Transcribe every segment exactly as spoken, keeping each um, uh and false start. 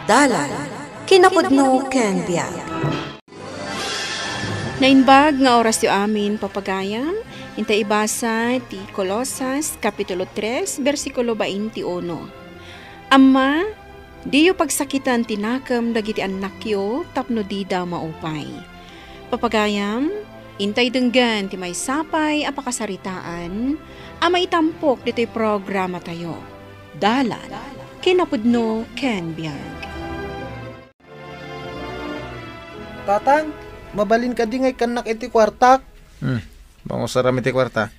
Dalan, kinapudno ken biag. Naimbag nga orasyo amin, papagayam, inta ibasa ti Colosas, Kapitulo tres, bersikulo twenty-uno. Amma, diyo pagsakiten ti nakem dagiti annakyo tapno dida maupay. Papagayam, intay denggen ti maysa pay a pakasaritaan a maitampok ditoy programatayo. Dalan, kinapudno ken biag. Tatang, mabalin kadi nga ikkannak iti kuartak? Hmm, mangusaram iti kuarta.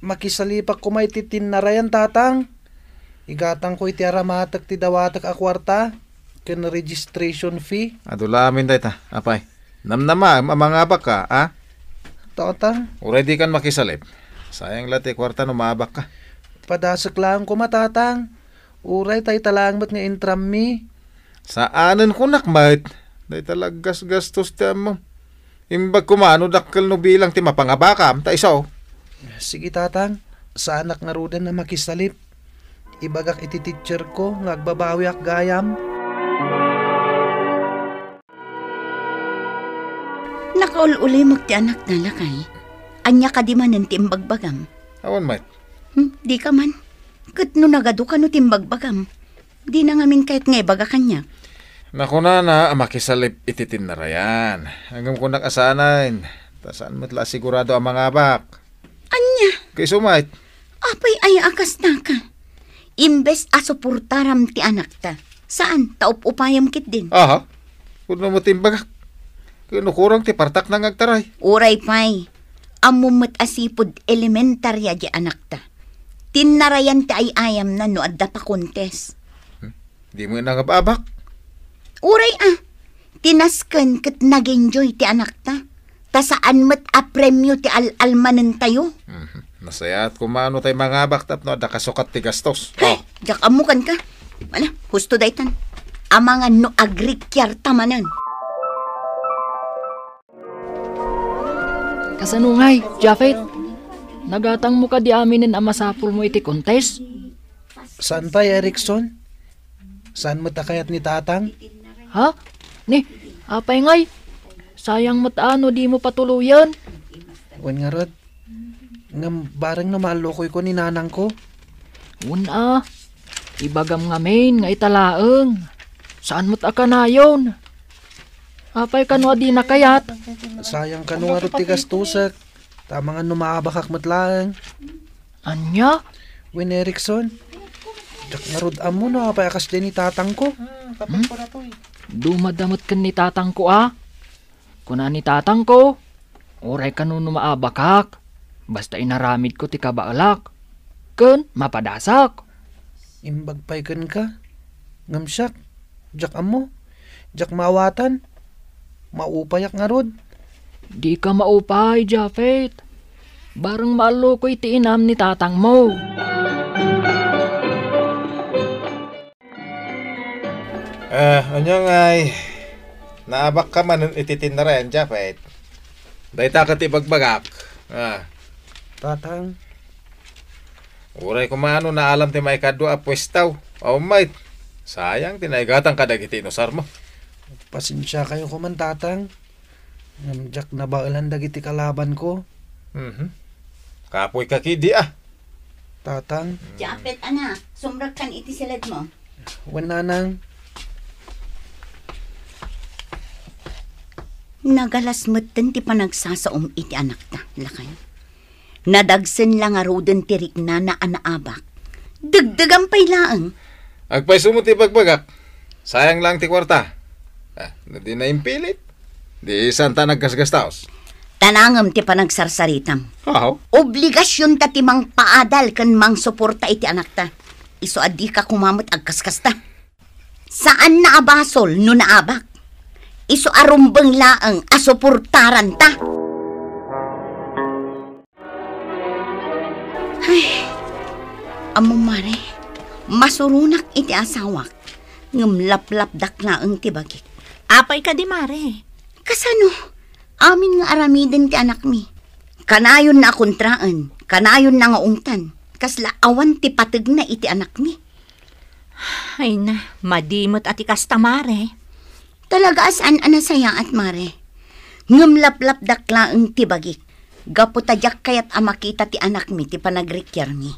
Makisalipak koma iti tinnarayan, Tatang. Igatangko iti aramatek ti dawatek a kuarta ken registration fee. Adu la amin dayta, apay. Namnamaem a mangabak ka, a? Tatang. Uray dikan makisalip. Sayang la ti kuarta no maabak ka. Padasek laeng koma, Tatang. Uray dayta laeng met nga intrammi. Saanen kunak met. Dayta la aggasgastos ti ammom. Imbag koma no dakkel no bilang ti mapangabakam, ta isu. Sige, Tatang. Saanak ngaruden a makisalip. Ibagak iti teacher ko nga agbabawiak gayam. Nakaul-ulimek ti anakna, lakay. Ania kadi manen ti imbagbagam? Awan met. Hmm, dika man. Ket no nagadu kano ti imbagbagam, dina ngamin kayat nga ibaga kaniak. Nakunana a makisalip iti tinnarayan. Ngem kunak a saanen, ta saan met la a sigurado a mangabak. Ania? Kaisu met. Apay aya a kasta ka? Imbes a suportaram ti anakta, saan ta up-upayam ketdin. Aha. Pudno met ti imbagak. Ken ukurang ti partakna nga agtaray. Uray pay, ammom met a sipud elementaria di anakta. Tinnarayan ti ay-ayamna no adda pa contest. Hmm? Dimo nangababak? Uray a, tinasken ket nag-enjoy ti anakta. Ta saan met a premio ti al-almanentayo. Mhm. Nasayaat koma no tay mangabak tapno adda kasukat ti gastos. Ay, oh. Diak ammo kenka. Ala, husto daytan. Amangan no agrikiar ta manen. Kasano ngay, Japhet? Nagatangmo kadi aminen a masapulmo iti contest? Saan pay, Erickson? Saan met a kayat ni Tatang? Ha? Ni, apay ngay? Sayang met a no dimo patuloyen. Wen ngarud, ngem bareng no maallukoyko ni nanangko. Wen a, ibagam ngamin nga ita laeng. Saan met a kanayon? Apay kano a dina kayat? Sayang kano ngarud ti gastosek. Ta amangan no maabakak met laeng. Ania? Wen, Erickson, diak ngarud ammo no apay a kasdiay ni tatangko. Hmm? Dumada met ken ni tatangko a. Kuna ni tatangko, uray kano no maabakak, basta inaramidko ti kabaelak, ken mapadasak. Imbag pay kenka. Ngem siak, diak ammo. Diak maawatan. Maupayak ngarud. Dika maupay, Japhet. Bareng maallukoy ti inam ni tatangmo. Eh, ania ngay, naabakka manen iti tinnarayan, Japhet? Dayta ket ti ibagbagak. Ah. Tatang. Uray koma no naalam ti maikadua a puestaw. Awan met. Sayang ti naigatang kadagiti inusarmo. Pasensiakayo koman, Tatang. Ngem diak nabaelan dagiti kalabanko. Mhm. Kapoyka ketdi a. Tatang. Japhet, anak, sumrekkan iti siledmo. Wen, Nanang. Nagalas metten ti panagsasaom iti anakta, lakay. Nadagsen la ngaruden ti riknana a naabak. Degdegan pay laeng. Agpayso met ti ibagbagak. Sayang laeng ti kuarta. Ah, no di naimpilit, di santa naggasgastaos. Tanangem ti panagsarsaritam. Aw. Obligasionta ti mangpaadal ken mangsuporta iti anakta. Isu a dika koma met agkaskasta. Saanna a basol no naabak. Isu a rumbeng laeng a suportaranta. Ay, ammo, Mare, masuronak iti asawak, ngem laplapdak laeng ti bagik. Apay kadi, Mare? Kasano? Amin nga aramiden ti anakmi. Kanayonna a kontraen, kanayonna nga ungtan. Kasla awan ti pategna iti anakmi. Ay na, madi met a ti kasta, Mare. Talaga a saan a nasayaat, Mare. Ngem laplapdak laeng ti bagik. Gapu ta diak kayat a makita ti anakmi ti panagrikiarmi.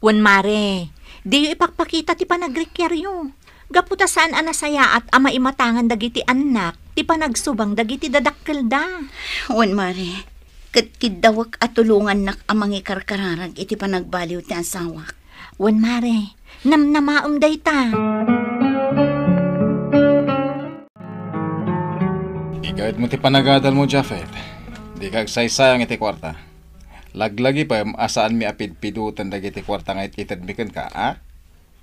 Wen, Mare, diyo ipakpakita ti panagrikiaryo. Gapu ta saan a nasayaat a maimatangan dagiti annak ti panagsubang dagiti dadakkelda. Wen, Mare, ket kiddawek a tulongannak a mangikarkararag iti panagbaliw ti asawak. Wen, Mare, namnamaem dayta. Igayatmo ti panagadalmo, Japhet. Dika agsaysayang iti kuarta. Laglagipem a saanmi a pidpidoten dagiti kuarta nga it-itedmi kenka, a?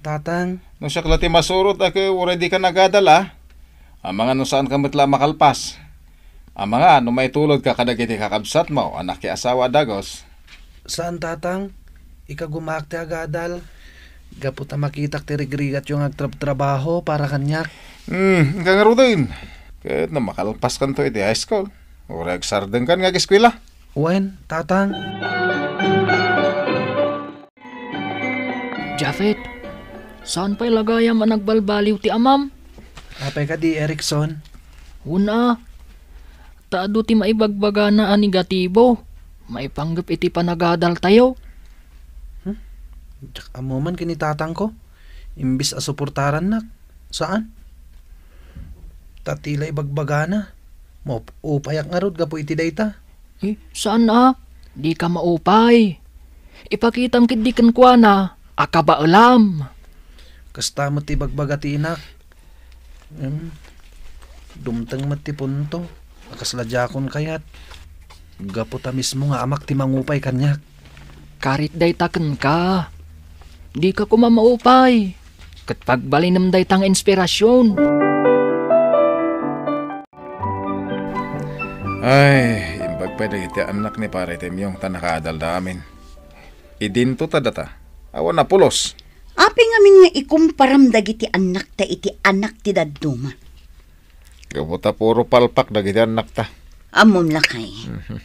Tatang. No siak la ti masurot a ke, uray dika nagadal, a? Amangan no saanka met la a makalpas. Amangan no maitulodka kadagiti kakabsatmo a nakiasawa a dagus. Saan, Tatang. Ikagumaak ti agadal. Gapu ta makitak ti rigrigatyo nga agtrabtrabaho para kaniak. Hmm, inka ngaruden. Ket no makalpaskanto iti high school, uray agsardengkan nga ageskuela. Wen, Tatang. Japhet, saan pay la gayam a nagbalbaliw ti amam? Apay kadi, Erickson? Una, ta adu ti maibagbagana a negatibo maipanggep iti panagadaltayo. Hmm? Diak ammo man ken ni tatangko, imbes a suportarannak. Saan? Ta ti la ibagbagana, maup-upayak ngarud gapu iti dayta. Eh, saan a? Dika maupay. Ipakitam ketdi kenkuana a kabaelam. Kasta met ti ibagbaga ti inak. Em, dumteng met ti punto a kasla diakon kayat. Gapu ta mismo nga amak ti mangupay kaniak. Karit dayta kenka. Dika koma maupay. Ket pagbalinem dayta nga inspirasion. Ay, imbag pay dagiti annak ni Pare Temyong ta nakaadalda amin. Idinto ta data. Awan a pulos. Apay ngamin nga ikumparam dagiti annakta iti annak ti dadduma? Gapu ta puro palpak dagiti annakta. Ammom, lakay. Mhm.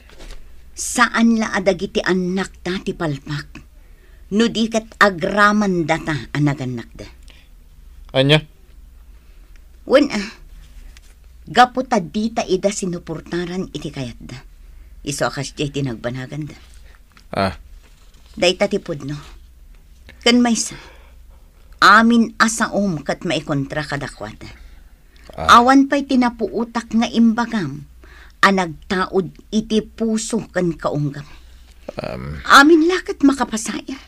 Saan la a dagiti annakta ti palpak, no di ket agraman data a nagannakda. Ania? Wen, a, gapu ta dita ida sinuportaran iti kayatda. Isu a kasdiay ti nagbanaganda. Ah. Dayta ti pudno. Ken maysa, amin a saom ket maikontra kadakuada. Ah. Awan pay ti napuotak nga imbagam a nagtaud iti puso ken kaunggam. Um. Amin la ket makapasair.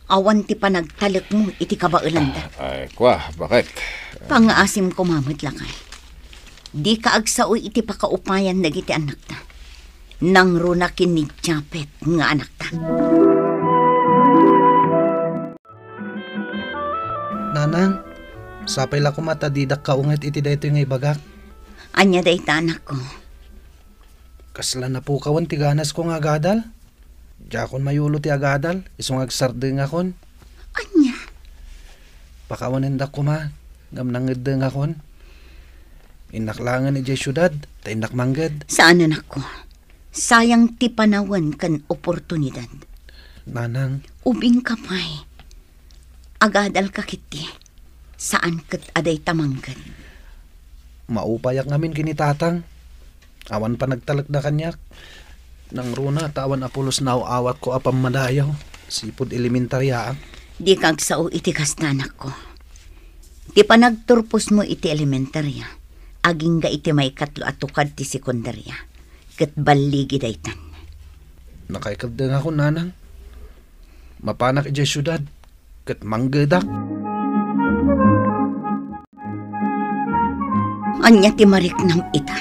Awan ti panagtalekmo iti kabaelanda. Ah, ay, kua, bakit? Pangaasim koma met, lakay. Dika agsao iti pakaupayan dagiti annakta. Nangruna ken ni Japet nga anakta. Nanang, sapay la koma ta didak kaunget iti daytoy nga ibagak. Ania dayta, anakko? Kasla napukawen ti ganasko nga agadal. Diakon mayulo ti agadal, isu nga agsardengakon. Ania? Pakawanendak koma, ngem nangeddengakon. Innak laengen idiay siudad, ta innak mangged. Saan, anakko. Sayang ti panawen ken oportunidad. Nanang. Ubingka pay. Agadalka ketdi. Saan ket a dayta mangged. Maupayak ngamin ken ni tatang. Awan panagtalekda kaniak. Nangruna ta awan a pulos naaw-awatko a pammadayaw. Sipud elementariaak. Dika agsao iti kasta, anakko. Ti panagturposmo iti elementaria, agingga iti maikatlo a tukad ti sekundaria, ket balligi daytan. Nakaikeddengakon, nanang. Mapanak idiay siudad, ket manggedak. Ania ti mariknam ita?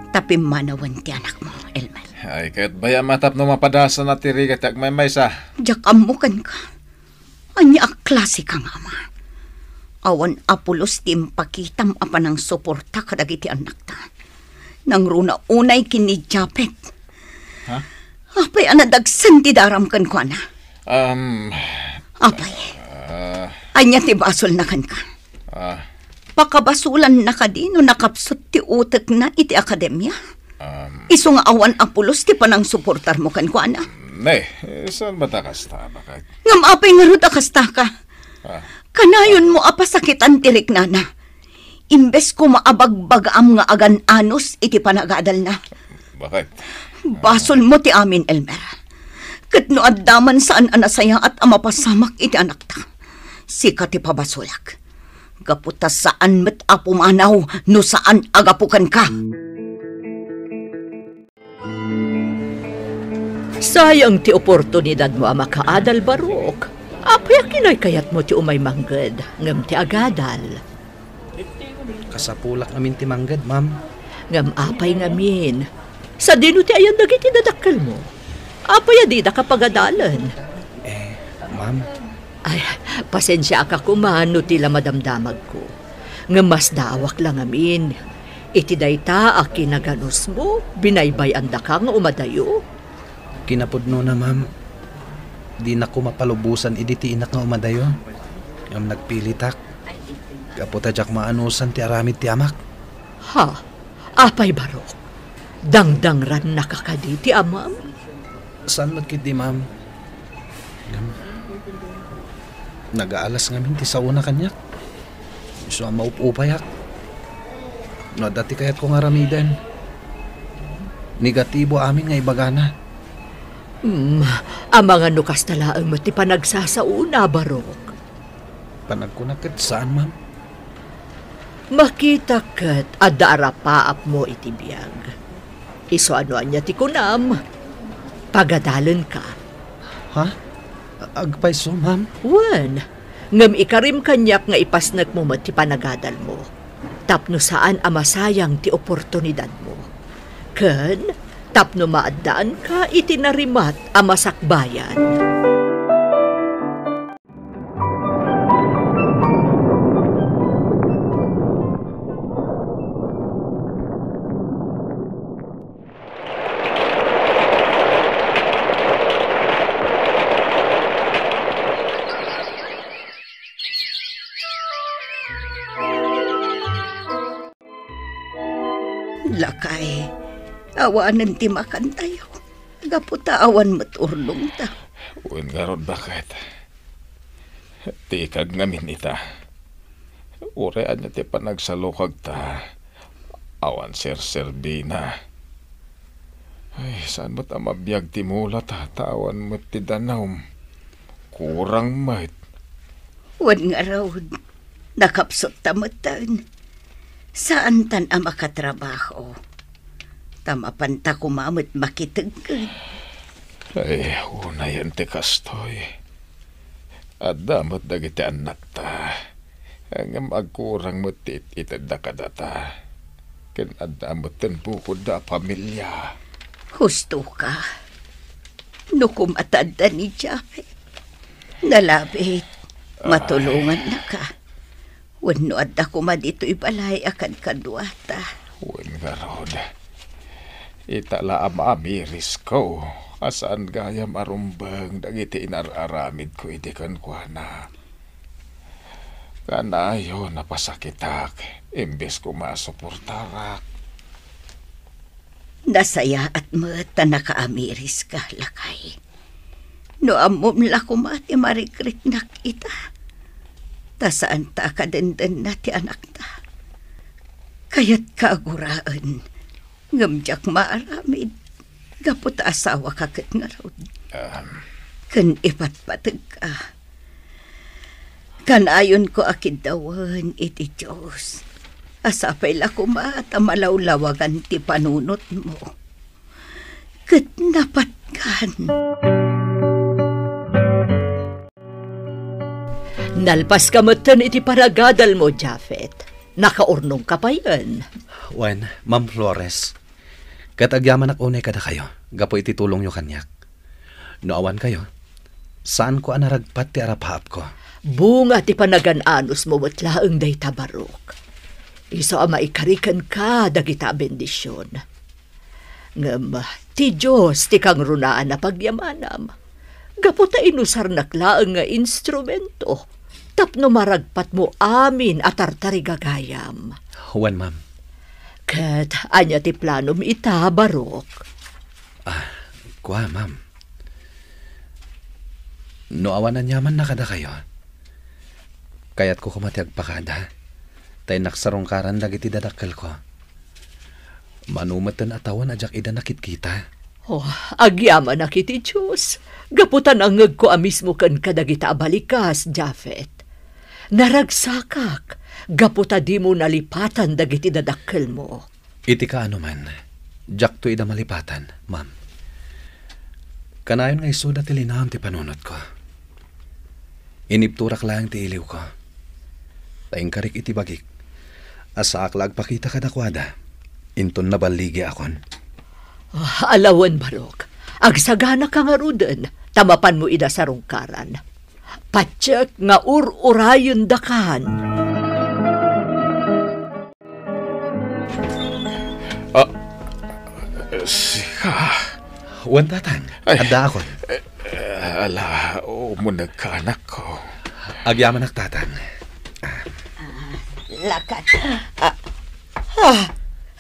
Ta pimmanawen ti anakmo, Elmer. Ay, ket bayam a tapno mapadasana ti rigat ti agmaymaysa. Diak ammo kenka. Ania a klase ka nga ama? Awan a pulos ti impakitam a panangsuporta kadagiti annakta. Nangruna unay ken ni Japet. Ha? Apay a nadagsen ti daram kenkuana? Um, Apay, ah, ania ti basolna kenka? Ah. Pakabasolanna kadi no nakapsut ti utekna iti akademia? Um, Isu nga awan a pulos ti panangsuportarmo kenkuana? Ne, eh, saan met a kasta, bakit? Ngem apay ngarud a kastaka? Ah. Kanayonmo a pasakitan ti riknana. Imbes koma a bagbagaam nga agan-anus iti panagadalna. Bakit? Basolmo ti amin, Elmer. Ket no adda man, saan a nasayaat a mapasamak iti anakta. Sika ti pabasolak. Gapu ta saan met a pumanaw no saan a gapu kenka. Sayang ti oportunidadmo a makaadal, Barok. Apay a kinaykayatmo ti umay mangged ngem ti agadal? Kasapulak ngamin ti mangged, ma'am. Ngem apay ngamin? Sadino ti ayan dagiti dadakkelmo? Apay a dida kapagadalen? Eh, ma'am. Ay, pasensiaak koma no ti la madamdamagko. Ngem masdaawak la ngamin. Iti dayta a kinaganusmo, binaybay-andaka nga umadayo. Kinapudnona, ma'am, dinakon mapalubosan idi ti inak nga umadayo. Ngem nagpilitak. Gapu ta diak maanusan ti aramid ti amak. Ha? Apay, Barok? Dangdangrannaka kadi ti amam? Saan met ketdi, ma'am. Ngem, nagaalas ngamin ti saona kaniak. Isu a maup-upayak. No adda ti kayatko nga aramiden, negatibo amin nga ibagana. Hmm, amangan no kasta laeng met ti panagsasaona, Barok. Panagkuna ket saan, ma'am. Makitak ket adda arapaapmo iti biag. Isu a no ania ti kunam, pagadalenka. Ha? Agpayso, ma'am? Wen, ngem ikarim kaniak nga ipasnekmo met ti panagadalmo, tapno saan a masayang ti oportunidadmo. Ken tapno maaddaanka iti narimat a masakbayan. Lakay, awanen ti makantayo, gapu ta awan met urnongta. Wen ngarud, baket. Ti ikag ngamin ita. Uray ania ti panagsalukagta, awan serserbina. Ay, saan met a mabiag ti mulata, ta awan met ti danum. Kurang met. Wen ngarud, nakapsuttametten. Saantan a makatrabaho. Ta mapanta koma met makitegged. Ay, unayen ti kastoy. Adda met dagiti annakta. Ngem agkurang met ti it-itedda kadata. Ken adda met ten bukodda a pamilia. Hustoka. No koma ta adda ni Japhet, nalabit, matulongannaka. Wenno adda koma ditoy balay a kadkaduata. Wen ngarud, ita la a maamirisko a saan gayam a rumbeng dagiti inar-aramidko idi kenkuana. Kanayon a pasakitak, imbes koma a suportarak. Nasayaat met ta nakaamiriska, lakay. No ammom la koma ti marikriknak ita, ta saanta a kadendenna ti anakta. Kayatka a guraen, ngem diak maaramid, gapu ta asawaka ket ngarud. Ahem. Ken ipatpategka. Kanayonko a kiddawen iti Dios a sapay la koma ta malawlawagan ti panunotmo ket napatkan. Nalpaska metten iti panagadalmo, Japhet. Nakaurnongka payen. Wen, Ma'am Flores. Ket agyamanak unay kadakayo, gapu iti tulongyo kaniak. No awan kayo, saanko a naragpat ti arapaapko. Bunga ti panagan-anusmo met laeng dayta, Barok. Isu a maikari kenka dagita a bendision. Ngem ti Dios ti kangrunaan a pagyamanam, gapu ta inusarnak laeng nga instrumento tapno maragpatmo amin a tartarigagayam. Wen, ma'am. Ket ania ti planom ita, Barok? Ah, kua, ma'am. No awan aniaman na kadakayo, Kayatko koma ti agpakada, ta innak sarungkaran dagiti dadakkelko. Mano metten a tawen a diak ida nakitkita. Oh, agyamanak iti Dios, gapu ta nangngegko a mismo ken kadagita a balikas, Japhet. Naragsakak, gapu ta dimo nalipatan dagiti dadakkelmo. Iti kaano man, diakto ida malipatan, ma'am. Kanayon nga isuda ti linaon ti panunotko. Inibturak laeng ti iliwko. Ta inkarik iti bagik a saak la agpakita kadakuada, inton naballigiakon. Ah, alawen, Barok. Agsaganaka ngaruden, ta mapanmo ida sarungkaran. Patiek nga ur-urayendakan. Ah, sika? Wen, Tatang. Ay. Addaakon. Eh, ala, umunegka, anakko. Agyamanak, Tatang. Ah, lakat. Ah, ah,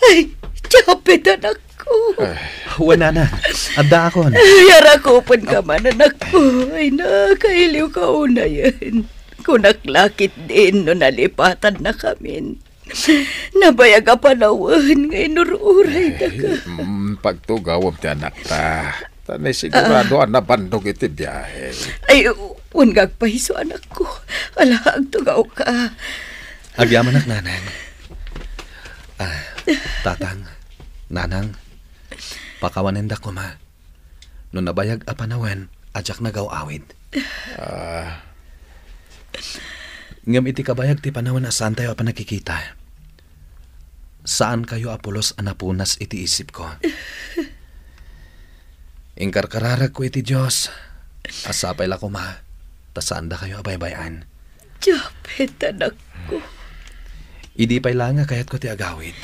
ay, Japhet, anakko. Ay. Wen, Nanang. Addaakon. Ay, arakupenka man, anakko. Ay, nakailiwka unayen. Kunak la ketdin no nalipatannakamin. Nabayag a panawen nga inur-uraydaka. Eh, mm, pagtugawem ti anakta. Ta ni sigurado a nabandog iti biahe. Ay, wen nga agpayso, anakko. Ala, agtugawka. Agyamanak, Nanang. Ah, Tatang, Nanang, pakawanendak koma. No nabayag a panawen a diak nagaw-awid. Ah. Ngem iti kabayag ti panawen a saantayo a pannakikita, saankayo a pulos a napunas iti isipko. Inkarkararagko iti Dios a sapay la koma ta saandakayo a baybay-an. Japhet, anakko. Idi pay la nga kayatko ti agawid,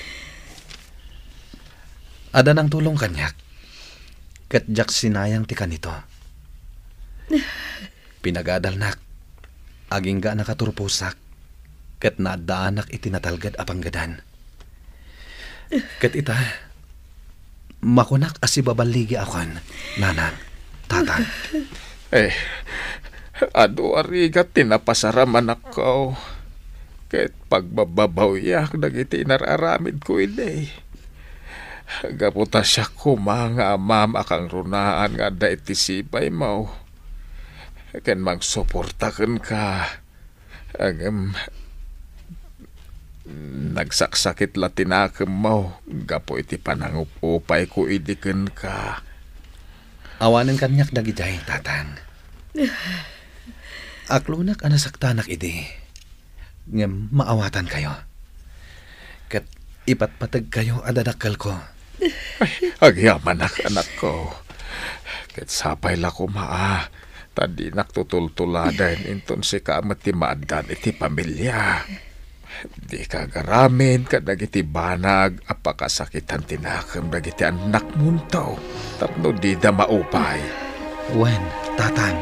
adda nangtulong kaniak, ket diak sinayang ti kanito. Pinagadalnak, agingga a nakaturposak, ket naaddaanak iti natalged a panggedan. Ket ita, makunak a sibaballigiakon, Nanang, Tatang. Eh, adu a rigat ti napasaram, anakko, ket pagbababawyak dagiti inar-aramidko idi. Gapu ta siak koma nga amam a kangrunaan nga adda iti sibaymo, ken mangsuporta kenka. Ngem, nagsaksakit la ti nakemmo gapu iti panangup-upayko idi kenka. Awanen kaniak dagidiay, Tatang. Aklonak a nasaktanak idi, ngem maawatankayo. Ket ipatpategkayo a dadakkelko. Ay, agyamanak, anakko. Ket sapay la koma a, ta dinak tutultuladen inton sika met ti maaddan iti pamilia. Dika agaramid kadagiti banag a pakasakitan ti nakem dagiti annakmonto tapno dida maupay. Wen, Tatang.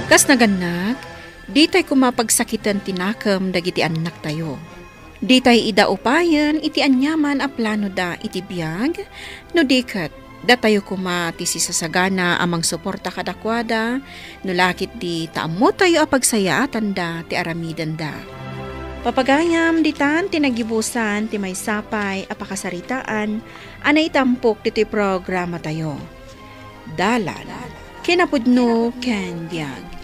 Kas nagannak, ditay koma pagsakiten ti nakem dagiti annaktayo. Ditay ida upayen iti aniaman a planoda iti biag, no di ket, datayo koma ti sisasagana a mangsuporta kadakuada, no la ketdi ta ammotayo a pagsayaatanda ti aramidenda. Papagayam, ditan ti nagibusan ti maysa pay a pakasaritaan a naitampok ditoy programatayo. Dalan, kinapudno ken biag.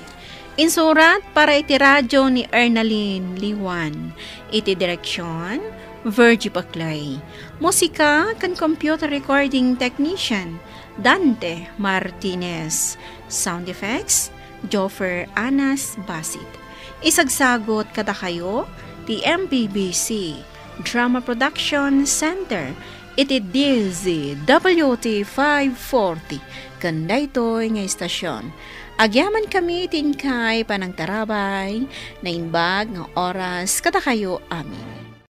Insurat para iti radio ni Ernalyn Liwan. Iti direksion, Virgie Paclay. Musika ken computer recording technician, Dante Martinez. Sound effects, Joffer Anas Basit. Isagsagot kadakayo ti M P B C Drama Production Center iti D Z W T five forty ken daytoy nga istasion. Agyamankami ti inkay panangtarabay, naimbag nga oras kadakayo amin.